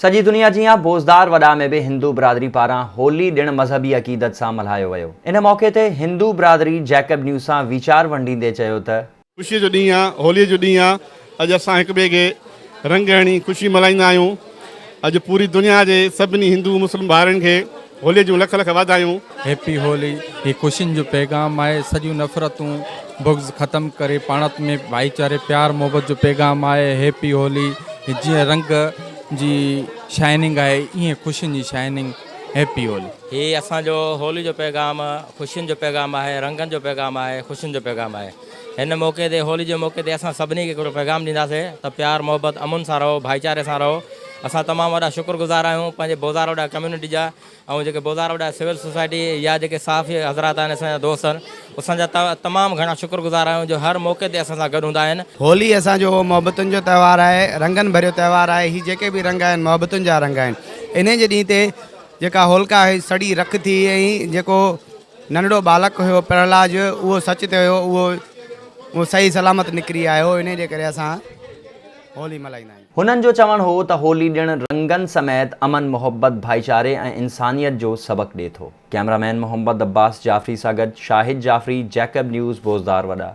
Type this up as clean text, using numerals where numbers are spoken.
سڄي دنيا جيان بوزدار وڏا ۾ به هندو برادري پاران هولي ڏڻ مذهبي عقيدت سان ملهايو ويو. ان موقعي تي هندو برادري جيڪب نيوز سان ويچار ونڊيندي چيو ته. خوشيء جو ڏينهن آ، هوليء جو ڏينهن آ، اڄ اسان هڪ ٻئي کي رنگ هڻي خوشي ملهائيندا آهيون. اڄ پوري دنيا جي سڀني هندو مسلم ڀائرن کي هوليء جون لک لک واڌايون. هيپي هولي هي خوشين جو پيغام آهي سڄيون نفرتون بغض ختم ڪري پاڻت ۾ ڀائيچاري پيار محبت جو پيغام آهي هيپي هولي جيئن رنگ جي شائننگ آهي ايئن خوشين جي شائننگ هيپي هولي. هي اسان جو هولي جو پيغام خوشين جو پيغام آهي رنگن جو پيغام آهي خوشين جو پيغام آهي هن موقعي تي هولي جي موقعي تي اسان سڀني کي هڪڙو پيغام ڏينداسين ته پيار محبت امن سان رهو ڀائيچاري سان رهو اسان تمام وڏا شڪر گذار آهيون پنهنجي بوزار وڏا ڪميونٽي جا ۽ جيڪي بوزار وڏا سول سوسائٽي يا جيڪي صحافي حضرات آهن اسان جا دوست آهن اسان جا تمام گهڻا شڪر گذار آهيون جو هر موقعي تي اسان سان گڏ هوندا آهن. هولي اسان جو محبتن جو تهوار آهي رنگن ڀريو تهوار آهي هي جيڪي به رنگ آهن محبتن جا رنگ آهن انهي جي ڏينهن تي جيڪا هولڪا هئي سڙي رک ٿي ۽ جيڪو ننڍڙو ٻالڪ هيو پرهلاج اهو سچ تي هيو اهو اهو صحيح سلامت نڪري آيو انهي جي ڪري اسان هولي ملهائيندا آهيون. هنن جو چوڻ هو ته هولي ڏڻ رنگن سميت امن، محبت، ڀائيچاري ۽ انسانيت جو سبق ڏي ٿو. ڪئميرا مين محمد عباس جعفري سان گڏ شاهد جعفري، جيڪب نيوز، بوزدار وڏا.